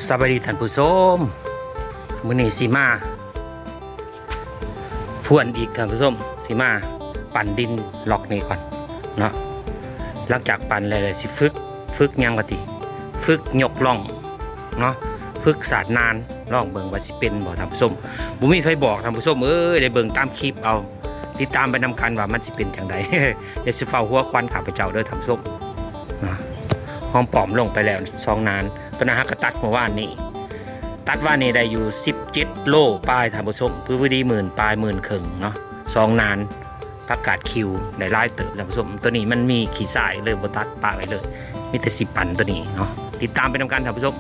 ສະບາຍດີທ່ານຜູ້ຊົມ, ມື້ນີ້ຊິມາພວນອີກທ່ານຜູ້ຊົມ, ຊິມາປັ່ນດິນລັອກນີ້ກ່ອນເນາະ. ຫຼັງຈາກປັ່ນແລ້ວ ແລ້ວຊິຝຶກ, ຝຶກຫຍັງວະຕິ, ຝຶກຍົກລ່ອງເນາະ, ຝຶກສາດນານ, ລອງເບິ່ງວ່າຊິເປັນບໍ່ທ່ານຜູ້ຊົມ. ບໍ່ມີໃຜບອກທ່ານຜູ້ຊົມເອີຍ, ໄດ້ເບິ່ງຕາມຄລິບເອົາ. ຕິດຕາມໄປນຳກັນວ່າມັນຊິເປັນຈັ່ງໃດ. ຢ່າຊິຟ້າວຫົວຄວັນຂ້າພະເຈົ້າເດີທ່ານຜູ້ຊົມເນາະ. ຫອມປ້ອມລົງໄປແລ້ວສອງນານ, ຕົວນັ້ນເຮົາກໍຕັດມື້ວານນີ້, ຕັດວານນີ້ໄດ້ຢູ່ສິບເຈັດໂລປາຍທ່ານຜູ້ຊົມ, ຄືພໍດີໝື່ນປາຍ ໝື່ນເຄິ່ງເນາະ. ສອງນານ ຜັກກາດຂິວໄດ້ຫຼາຍເຕີບທ່ານຜູ້ຊົມ. ຕົວນີ້ມັນມີຂີ້ຊາຍເລີຍບໍ່ຕັດປະໄວ້ເລີຍ, ມີແຕ່ຊິປັ່ນຕົວນີ້ເນາະ. ຕິດຕາມໄປນຳກັນທ່ານຜູ້ຊົມ. ສ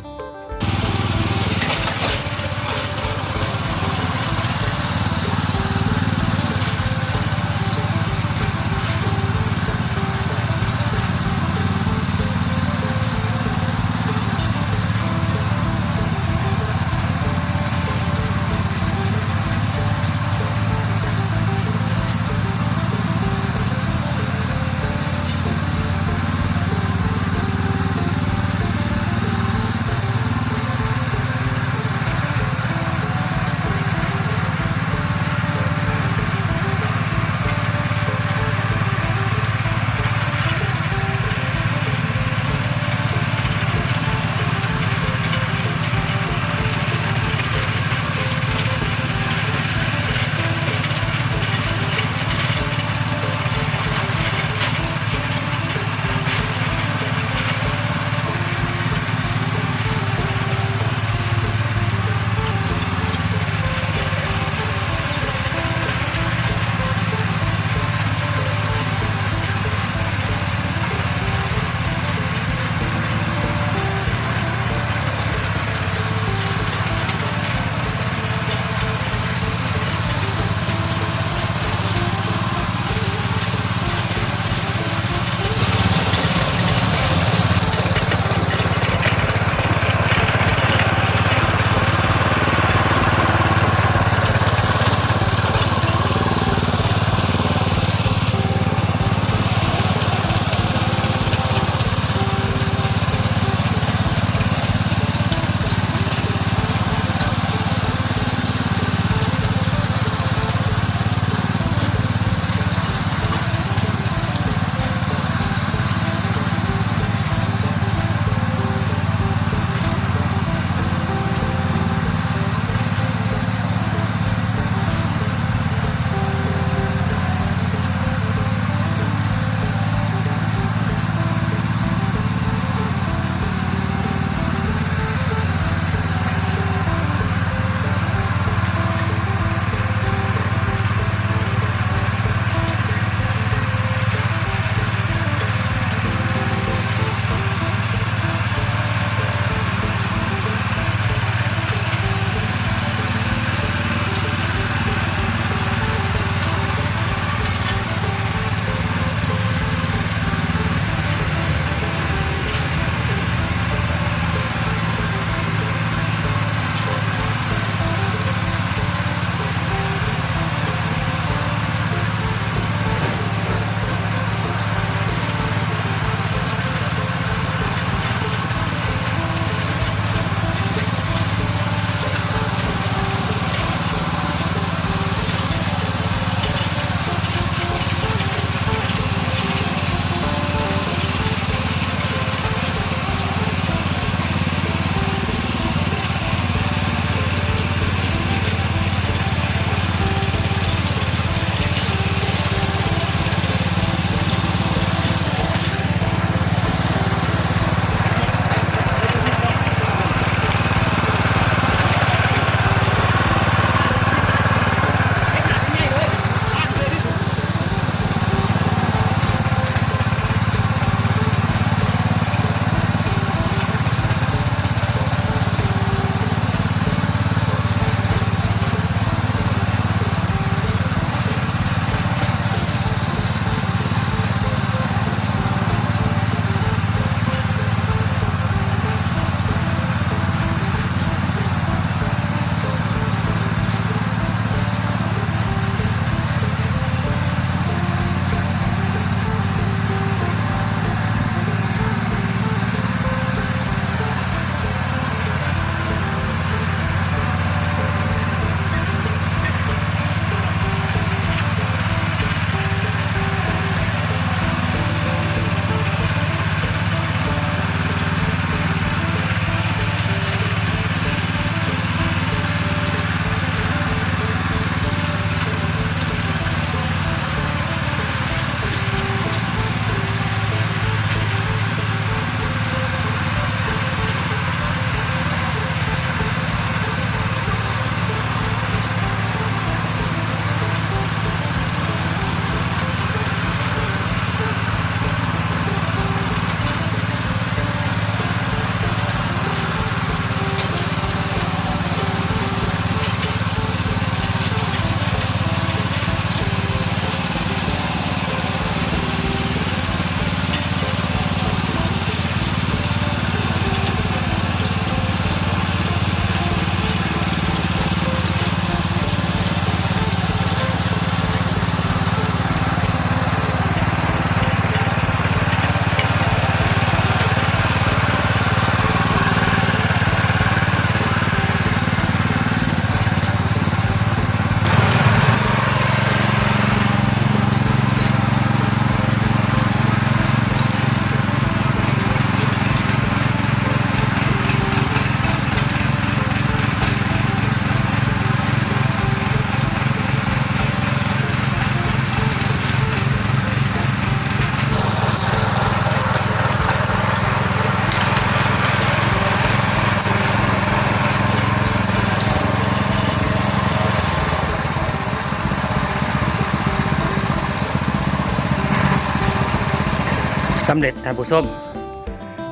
ສຳເລັດທ່ານຜູ້ຊົມ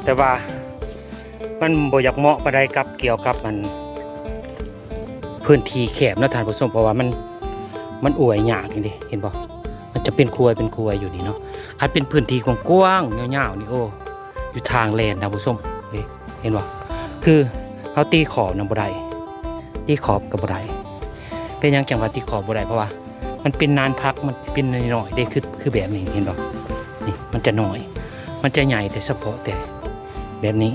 ແຕ່ວ່າມັນບໍ່ຢາກເໝາະປານໃດກັບ ກ່ຽວກັບອັນພື້ນທີ່ແຄບເນາະທ່ານຜູ້ຊົມ ເພາະວ່າມັນ ມັນອວຍຍາກນີ້ເດ້ ເຫັນບໍ່? ມັນຈະເປັນຂົວເປັນຂົວຢູ່ນີ້ເນາະ. ຄັນເປັນພື້ນທີ່ກວ້າງໆ ຍາວໆ ນີ້ ໂອ້ ຢູ່ທາງແລ່ນທ່ານຜູ້ຊົມ ນີ້ ເຫັນບໍ່? ຄືເຮົາຕີຂອບນະບໍ່ໄດ້ ຕີຂອບກໍບໍ່ໄດ້. ເປັນຫຍັງຈັ່ງວ່າຕີຂອບບໍ່ໄດ້? ເພາະວ່າມັນເປັນນານຜັກ ມັນເປັນນ້ອຍໆ ເດ້ ຄື ຄືແບບນີ້ ເຫັນບໍ່? ນີ້ມັນຈະນ້ອຍ ມັນຈະໃຫຍ່ແຕ່ສະເພາະແຕ່ແບບນີ້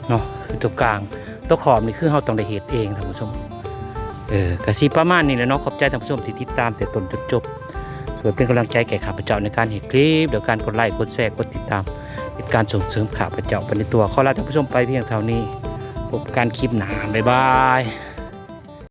ເນາະ ຄືຕົວກາງ ຕົວຂອບນີ້ຄືເຮົາຕ້ອງໄດ້ເຮັດເອງທ່ານຜູ້ຊົມ. ເອີ ກະຊິປະມານນີ້ແຫຼະເນາະ. ຂອບໃຈທ່ານຜູ້ຊົມທີ່ຕິດຕາມແຕ່ຕົ້ນຈົນຈົບ ຊ່ວຍເປັນກຳລັງໃຈແກ່ຂ້າພະເຈົ້າໃນການເຮັດຄລິບ ໂດຍການກົດໄລ ກົດແຊ ກົດຕິດຕາມ ເປັນການສົ່ງເສີມຂ້າພະເຈົ້າໄປໃນຕົວ. ຂໍລາທ່ານຜູ້ຊົມໄປພຽງເທົ່ານີ້ ພົບກັນຄລິບໜ້າ ບາຍບາຍ.